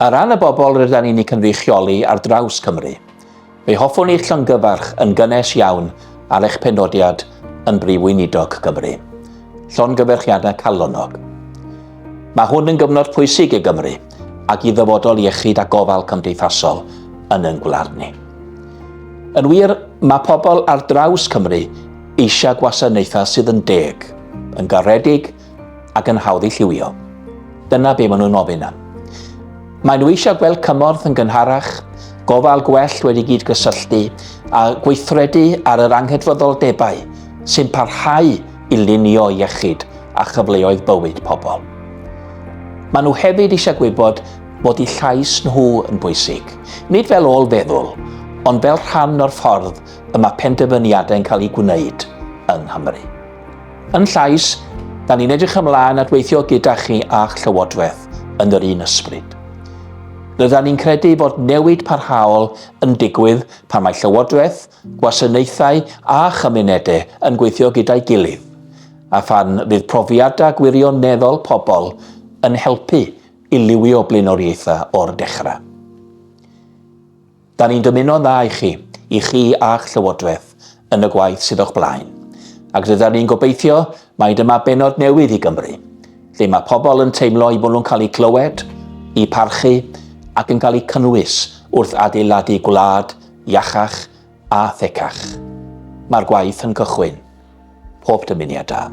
Ar ran y bobl rydan ni'n eu cynrychioli ar draws Cymru, fe hoffwn i'ch llongyfarch yn gynnes iawn ar eich penodiad yn Brif Weinidog Cymru. Llongyfarchiadau calonnog. Mae hwn yn gyfnod pwysig i Gymru ac i ddyfodol iechyd a gofal cymdeithasol yn ein gwlad ni. Yn wir, mae pobl ar draws Cymru eisiau gwasanaethau sydd yn deg, yn garedig ac yn hawdd i lliwio. Dyna be maen nhw'n ofyn am. Maen nhw eisiau gweld cymorth yn gynharach, gofal gwell wedi gyd gysylltu a gweithredu ar yr anghydfoddoldebau sy'n parhau i lunio iechyd a chyfleoedd bywyd pobl. Maen nhw hefyd eisiau gwybod bod eu llais nhw yn bwysig, nid fel ôl-feddwl, ond fel rhan o'r ffordd y mae penderfyniadau'n cael eu gwneud yng Nghymru. Yn Llais, da ni'n edrych ymlaen at weithio gyda chi a'ch Llywodraeth yn yr un ysbryd. Rydyn ni'n credu bod newid parhaol yn digwydd pan mae Llywodraeth, gwasanaethau a chymunedau yn gweithio gyda'i gilydd, a phan fydd profiadau gwirioneddol pobl yn helpu i liwio blaenoriaethau o'r dechrau. Da ni'n dymuno'n dda i chi, i chi a'ch Llywodraeth, yn y gwaith sydd o'ch blaen. Ac rydan ni'n gobeithio mai dyma bennod newydd i Gymru, lle mae pobl yn teimlo eu bod nhw'n cael eu clywed, eu parchu ac yn cael eu cynnwys wrth adeiladu gwlad iachach a thecach. Mae'r gwaith yn cychwyn. Pob dymuniad da.